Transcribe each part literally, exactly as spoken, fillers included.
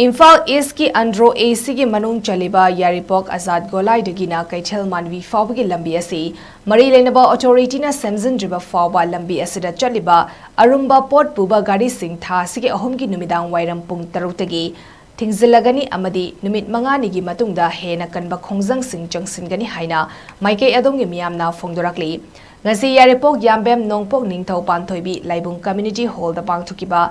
ꯏꯝꯐꯥꯜ ꯏꯁꯀꯤ ꯑꯟꯗ꯭ꯔꯣ ꯑꯦꯁꯤꯒꯤ ꯃꯅꯨꯡ ꯆꯜꯂꯤꯕ ꯌꯥꯏꯔꯤꯄꯣꯛ ꯑꯖꯥꯗ ꯒꯣꯂꯥꯏꯗꯒꯤꯅ ꯀꯩꯊꯦꯜ ꯃꯥꯟꯕꯤ ꯐꯥꯎꯕꯒꯤ ꯂꯝꯕꯤ ꯑꯁꯤ ꯃꯔꯤ ꯂꯩꯅꯕ ꯑꯣꯊꯣꯔꯤꯇꯤꯅ ꯁꯦꯝꯖꯤꯟꯗ꯭ꯔꯤꯕ ꯐꯥꯎꯕ ꯂꯝꯕꯤ ꯑꯁꯤꯗ ꯆꯠꯂꯤꯕ ꯑꯔꯨꯝꯕ ꯄꯣꯠ ꯄꯨꯕ ꯒꯥꯔꯤꯁꯤꯡ ꯊꯥ ꯑꯁꯤꯒꯤ ꯑꯍꯨꯝꯒꯤ ꯅꯨꯃꯤꯗꯥꯡ ꯋꯥꯏꯔꯝ ꯄꯨꯡ ꯇꯔꯨꯛꯇꯒꯤ ꯊꯤꯡꯖꯤꯜꯂꯒꯅꯤ ꯑꯃꯗꯤ ꯅꯨꯃꯤꯠ ꯃꯉꯥꯅꯤꯒꯤ ꯃꯇꯨꯡꯗ ꯍꯦꯟꯅ ꯀꯟꯕ ꯈꯣꯡꯖꯪꯁꯤꯡ ꯆꯪꯁꯤꯟꯒꯅꯤ ꯍꯥꯏꯅ ꯃꯥꯏꯀꯩ ꯑꯗꯣꯝꯒꯤ ꯃꯤꯌꯥꯝꯅ ꯐꯣꯡꯗꯣꯔꯛꯂꯤ꯫ ꯉꯁꯤ ꯌꯥꯏꯔꯤꯄꯣꯛ ꯌꯥꯝꯕꯦꯝ ꯅꯣꯡꯄꯣꯛ ꯅꯤꯡꯊꯧ ꯄꯥꯟꯊꯣꯏꯕꯤ ꯂꯥꯏꯕꯨꯡ ꯀꯝꯃ꯭ꯌꯨꯅꯤꯇꯤ ꯍꯣꯜꯗ ꯄꯥꯡꯊꯣꯛꯈꯤꯕ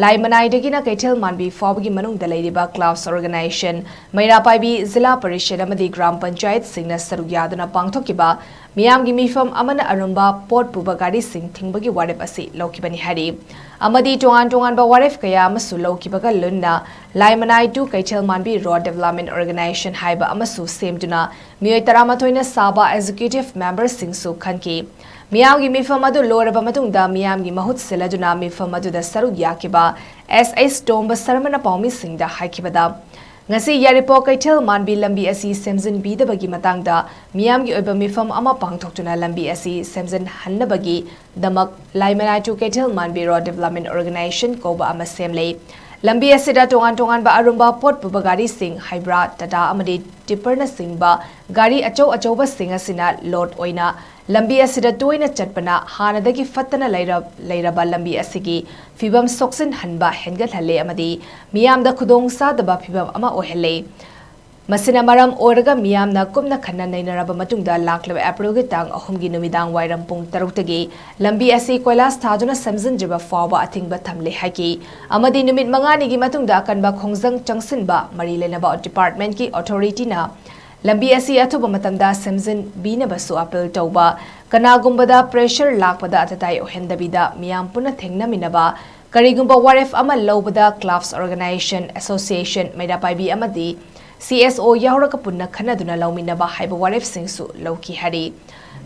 ꯂꯥꯏꯃꯅꯥꯏꯗꯒꯤꯅ ꯀꯩꯊꯦꯜ ꯃꯥꯟꯕꯤ ꯐꯥꯎꯕꯒꯤ ꯃꯅꯨꯡꯗ ꯂꯩꯔꯤꯕ ꯀ꯭ꯂꯕꯁ ꯑꯣꯔꯒꯅꯥꯏꯖꯦꯁꯟ, ꯃꯩꯔꯥ ꯄꯥꯏꯕꯤ, ꯖꯤꯂꯥ ꯄꯔꯤꯁꯗ ꯑꯃꯗꯤ ꯒ꯭ꯔꯥꯝ ꯄꯟꯆꯥꯌꯠꯁꯤꯡꯅ ꯁꯔꯨꯛ ꯌꯥꯗꯨꯅ ꯄꯥꯡꯊꯣꯛꯈꯤꯕ ꯃꯤꯌꯥꯝꯒꯤ ꯃꯤꯐꯝ ꯑꯃꯅ ꯑꯔꯨꯝꯕ ꯄꯣꯠ ꯄꯨꯕ ꯒꯥꯔꯤꯁꯤꯡ ꯊꯤꯡꯕꯒꯤ ꯋꯥꯔꯦꯞ ꯑꯁꯤ ꯂꯧꯈꯤꯕꯅꯤ ꯍꯥꯏꯔꯤ꯫ ꯑꯃꯗꯤ ꯇꯣꯉꯥꯟ ꯇꯣꯉꯥꯟꯕ ꯋꯥꯔꯦꯞ ꯀꯌꯥ ꯑꯃꯁꯨ ꯂꯧꯈꯤꯕꯒ ꯂꯣꯏꯅꯅ ꯂꯥꯏꯃꯅꯥꯏ to ꯀꯩꯊꯦꯜ ꯃꯥꯟꯕꯤ ꯔꯣꯗ ꯗꯦꯕꯂꯞꯃꯦꯟ ꯑꯣꯔꯒꯅꯥꯏꯖꯦꯁꯟ ꯍꯥꯏꯕ ꯑꯃꯁꯨ ꯁꯦꯝꯗꯨꯅ ꯃꯤꯑꯣꯏ ꯇꯔꯥꯃꯥꯊꯣꯏꯅ ꯁꯥꯕ ꯑꯦꯛꯖꯤꯀ꯭ꯌꯨꯇꯤꯚ ꯃꯦꯝꯕꯔꯁꯤꯡꯁꯨ ꯈꯟꯈꯤ꯫ ꯃꯤꯌꯥꯝꯒꯤ ꯃꯤꯐꯝ ꯑꯗꯨ ꯂꯣꯏꯔꯕ ꯃꯇꯨꯡꯗ ꯃꯤꯌꯥꯝꯒꯤ ꯃꯍꯨꯠ ꯁꯤꯜꯂꯗꯨꯅ ꯃꯤꯐꯝ ꯑꯗꯨꯗ ꯁꯔꯨꯛ ꯌꯥꯈꯤꯕ ꯑꯦꯁ ꯑꯩꯆ ꯇꯣꯝꯕ ꯁꯔꯃꯅ ꯄꯥꯎꯃꯤꯁꯤꯡꯗ ꯍꯥꯏꯈꯤꯕꯗ, ꯉꯁꯤ ꯌꯥꯏꯔꯤꯄꯣꯛ ꯀꯩꯊꯦꯜ ꯃꯥꯟꯕꯤ ꯂꯝꯕꯤ ꯑꯁꯤ ꯁꯦꯝꯖꯤꯟꯕꯤꯗꯕꯒꯤ ꯃꯇꯥꯡꯗ ꯃꯤꯌꯥꯝꯒꯤ ꯑꯣꯏꯕ ꯃꯤꯐꯝ ꯑꯃ ꯄꯥꯡꯊꯣꯛꯇꯨꯅ ꯂꯝꯕꯤ ꯑꯁꯤ ꯁꯦꯝꯖꯤꯟꯍꯟꯅꯕꯒꯤꯗꯃꯛ ꯂꯥꯏꯃꯅꯥꯏ to ꯀꯩꯊꯦꯜ ꯃꯥꯟꯕꯤ ꯔꯣꯗ ꯗꯦꯕꯂꯞꯃꯦꯟ ꯑꯣꯔꯒꯅꯥꯏꯖꯦꯁꯟ ꯀꯧꯕ ꯑꯃ ꯁꯦꯝꯂꯦ꯫ ꯂꯝꯕꯤ ꯑꯁꯤꯗ ꯇꯣꯉꯥꯟ ꯇꯣꯉꯥꯟꯕ ꯑꯔꯨꯝꯕ ꯄꯣꯠ ꯄꯨꯕ ꯒꯥꯔꯤꯁꯤꯡ, ꯍꯥꯏꯕ꯭ꯔꯥ, ꯇꯥꯇꯥ ꯑꯃꯗꯤ ꯇꯤꯞꯄꯔꯅꯆꯤꯡꯕ ꯒꯥꯔꯤ ꯑꯆꯧ ꯑꯆꯧꯕꯁꯤꯡ ꯑꯁꯤꯅ ꯂꯣꯗ ꯑꯣꯏꯅ ꯂꯝꯕꯤ ꯑꯁꯤꯗ ꯇꯣꯏꯅ ꯆꯠꯄꯅ ꯍꯥꯟꯅꯗꯒꯤ ꯐꯠꯇꯅ ꯂꯩꯔ-, ꯂꯩꯔꯕ ꯂꯝꯕꯤ ꯑꯁꯤꯒꯤ ꯐꯤꯕꯝ ꯁꯣꯛꯆꯤꯟꯍꯟꯕ ꯍꯦꯟꯒꯠꯍꯜꯂꯦ ꯑꯃꯗꯤ ꯃꯤꯌꯥꯝꯗ ꯈꯨꯗꯣꯡ ꯆꯥꯗꯕ ꯐꯤꯕꯝ ꯑꯃ ꯑꯣꯏꯍꯜꯂꯦ꯫ ꯃꯁꯤꯅ ꯃꯔꯝ ꯑꯣꯏꯔꯒ ꯃꯤꯌꯥꯝꯅ ꯀꯨꯞꯅ ꯈꯟꯅ ꯅꯩꯅꯔꯕ ꯃꯇꯨꯡꯗ ꯂꯥꯛꯂꯤꯕ ꯑꯦꯄ꯭ꯔꯤꯜꯒꯤ ꯇꯥꯡ ꯑꯍꯨꯝꯒꯤ ꯅꯨꯃꯤꯗꯥꯡ ꯋꯥꯏꯔꯝ ꯄꯨꯡ ꯇꯔꯨꯛꯇꯒꯤ ꯂꯝꯕꯤ ꯑꯁꯤ ꯀꯣꯏꯂꯥꯁ ꯊꯥꯗꯨꯅ ꯁꯦꯝꯖꯤꯟꯗ꯭ꯔꯤꯕ ꯐꯥꯎꯕ ꯑꯊꯤꯡꯕ ꯊꯝꯂꯦ ꯍꯥꯏꯈꯤ꯫ ꯑꯃꯗꯤ ꯅꯨꯃꯤꯠ ꯃꯉꯥꯅꯤꯒꯤ ꯃꯇꯨꯡꯗ ꯑꯀꯟꯕ ꯈꯣꯡꯖꯪ ꯆꯪꯁꯤꯟꯕ ꯃꯔꯤ ꯂꯩꯅꯕ ꯗꯤꯄꯥꯔꯠꯃꯦꯟꯠꯀꯤ ꯑꯣꯊꯣꯔꯤꯇꯤꯅ ꯂꯝꯕꯤ ꯑꯁꯤ ꯑꯊꯨꯕ ꯃꯇꯝꯗ ꯁꯦꯝꯖꯤꯟꯕꯤꯅꯕꯁꯨ ꯑꯄꯤꯜ ꯇꯧꯕ, ꯀꯅꯥꯒꯨꯝꯕꯗ ꯄ꯭ꯔꯦꯁꯔ ꯂꯥꯛꯄꯗ ꯑꯇꯇꯥꯏ ꯑꯣꯏꯍꯟꯗꯕꯤꯗ ꯃꯤꯌꯥꯝ ꯄꯨꯟꯅ ꯊꯦꯡꯅꯃꯤꯟꯅꯕ, ꯀꯔꯤꯒꯨꯝꯕ ꯋꯥꯔꯦꯞ ꯑꯃ ꯂꯧꯕꯗ ꯀ꯭ꯂꯕꯁ ꯑꯣꯔꯒꯅꯥꯏꯖꯦꯁꯟ, ꯑꯦꯁꯣꯁꯤꯌꯦꯁꯟ, ꯃꯩꯔꯥ ꯄꯥꯏꯕꯤ ꯑꯃꯗꯤ ꯁꯤ ꯑꯦꯁ ꯑꯣ ꯌꯥꯎꯔꯒ ꯄꯨꯟꯅ ꯈꯟꯅꯗꯨꯅ ꯂꯧꯃꯤꯟꯅꯕ ꯍꯥꯏꯕ ꯋꯥꯔꯦꯞꯁꯤꯡꯁꯨ ꯂꯧꯈꯤ ꯍꯥꯏꯔꯤ꯫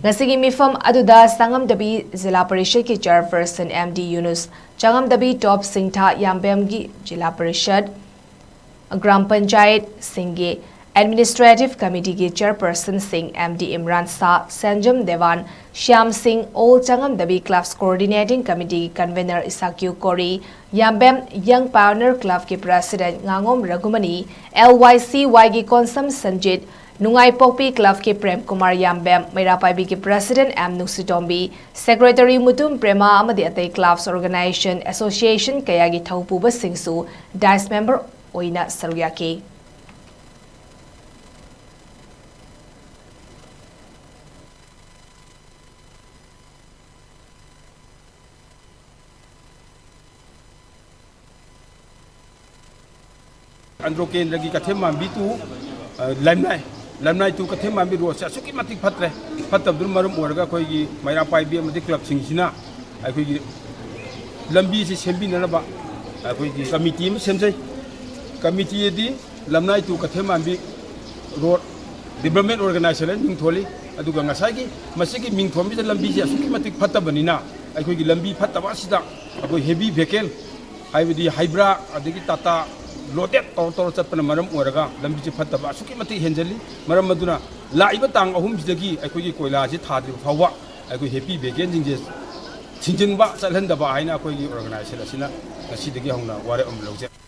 ꯉꯁꯤꯒꯤ ꯃꯤꯐꯝ ꯑꯗꯨꯗ ꯆꯥꯉꯝꯗꯕꯤ ꯖꯤꯂꯥ ꯄꯔꯤꯁꯗꯀꯤ chairperson M D Yunus, Changamdabi Top Chingtha, ꯌꯥꯝꯕꯦꯝꯒꯤ ꯖꯤꯂꯥ ꯄꯔꯤꯁꯗ, ꯒ꯭ꯔꯥꯝ ꯄꯟꯆꯥꯌꯠꯁꯤꯡꯒꯤ Administrative Committeeꯒꯤ Chairpersonꯁꯤꯡ M D Imran Shah, Sanjam Dewan, Shyam Singh, Old Changamdabi Clubs Coordinating Committeeꯒꯤ Convener Isakyu Kori, Yambem Young Pioneer Clubꯀꯤ President Ngangom Raghumani, L Y C Yꯒꯤ Konsam Sanjit, Nungaipokpi Clubꯀꯤ Prem Kumar Yambem, Meirapaibiꯒꯤ President M Nungsitombi, Secretary Mutum Prema ꯑꯃꯗꯤ ꯑꯇꯩ clubs, organization, association ꯀꯌꯥꯒꯤ ꯊꯧꯄꯨꯕꯁꯤꯡꯁꯨ dais member ꯑꯣꯏꯅ ꯁꯔꯨꯛ ꯌꯥꯈꯤ꯫ ꯑꯟꯗ꯭ꯔꯣ ꯀꯦꯟꯗ꯭ꯔꯒꯤ ꯀꯩꯊꯦꯜ ꯃꯥꯟꯕꯤ to, ꯑ, ꯂꯝꯂꯥꯏ, ꯂꯝꯂꯥꯏ to ꯀꯩꯊꯦꯜ ꯃꯥꯟꯕꯤ roadꯁꯦ ꯑꯁꯨꯛꯀꯤ ꯃꯇꯤꯛ ꯐꯠꯇ꯭ꯔꯦ꯫ ꯐꯠꯇꯕꯗꯨꯅ ꯃꯔꯝ ꯑꯣꯏꯔꯒ ꯑꯩꯈꯣꯏꯒꯤ ꯃꯩꯔꯥ ꯄꯥꯏꯕꯤ ꯑꯃꯗꯤ clubꯁꯤꯡꯁꯤꯅ ꯑꯩꯈꯣꯏꯒꯤ ꯂꯝꯕꯤꯁꯤ ꯁꯦꯝꯕꯤꯅꯅꯕ ꯑꯩꯈꯣꯏꯒꯤ committee ꯑꯃ ꯁꯦꯝꯖꯩ꯫ Committee ꯑꯗꯤ ꯂꯝꯂꯥꯏ to ꯀꯩꯊꯦꯜ ꯃꯥꯟꯕꯤ road development organization ꯍꯥꯏꯅ ꯃꯤꯡ ꯊꯣꯜꯂꯤ꯫ ꯑꯗꯨꯒ ꯉꯁꯥꯏꯒꯤ ꯃꯁꯤꯒꯤ ꯃꯤꯡ ꯊꯣꯟꯕꯤꯗ ꯂꯝꯕꯤꯁꯦ ꯑꯁꯨꯛꯀꯤ ꯃꯇꯤꯛ ꯐꯠꯇꯕꯅꯤꯅ ꯑꯩꯈꯣꯏꯒꯤ ꯂꯝꯕꯤ ꯐꯠꯇꯕ ꯑꯁꯤꯗ ꯑꯩꯈꯣꯏ heavy vehicle ꯍꯥꯏꯕꯗꯤ ꯍꯩꯕ꯭ꯔꯥ ꯑꯗꯒꯤ ꯇꯥꯇꯥ loaded ꯇꯧꯔ ꯇꯧꯔ ꯆꯠꯄꯅ ꯃꯔꯝ ꯑꯣꯏꯔꯒ ꯂꯝꯕꯤꯁꯦ ꯐꯠꯇꯕ ꯑꯁꯨꯛꯀꯤ ꯃꯇꯤꯛ ꯍꯦꯟꯖꯜꯂꯤ꯫ ꯃꯔꯝ ꯑꯗꯨꯅ ꯂꯥꯛꯏꯕ ꯇꯥꯡ ꯑꯍꯨꯝꯁꯤꯗꯒꯤ ꯑꯩꯈꯣꯏꯒꯤ ꯀꯣꯏꯂꯥꯁꯦ ꯊꯥꯗ꯭ꯔꯤꯕ ꯐꯥꯎꯕ ꯑꯩꯈꯣꯏ heavy vehicleꯁꯤꯡꯁꯦ ꯊꯤꯡꯖꯤꯟꯕ, ꯆꯠꯍꯟꯗꯕ ꯍꯥꯏꯅ ꯑꯩꯈꯣꯏꯒꯤ organization ꯑꯁꯤꯅ ꯉꯁꯤꯗꯒꯤ ꯍꯧꯅ ꯋꯥꯔꯦꯞ ꯑꯃ ꯂꯧꯖꯩ꯫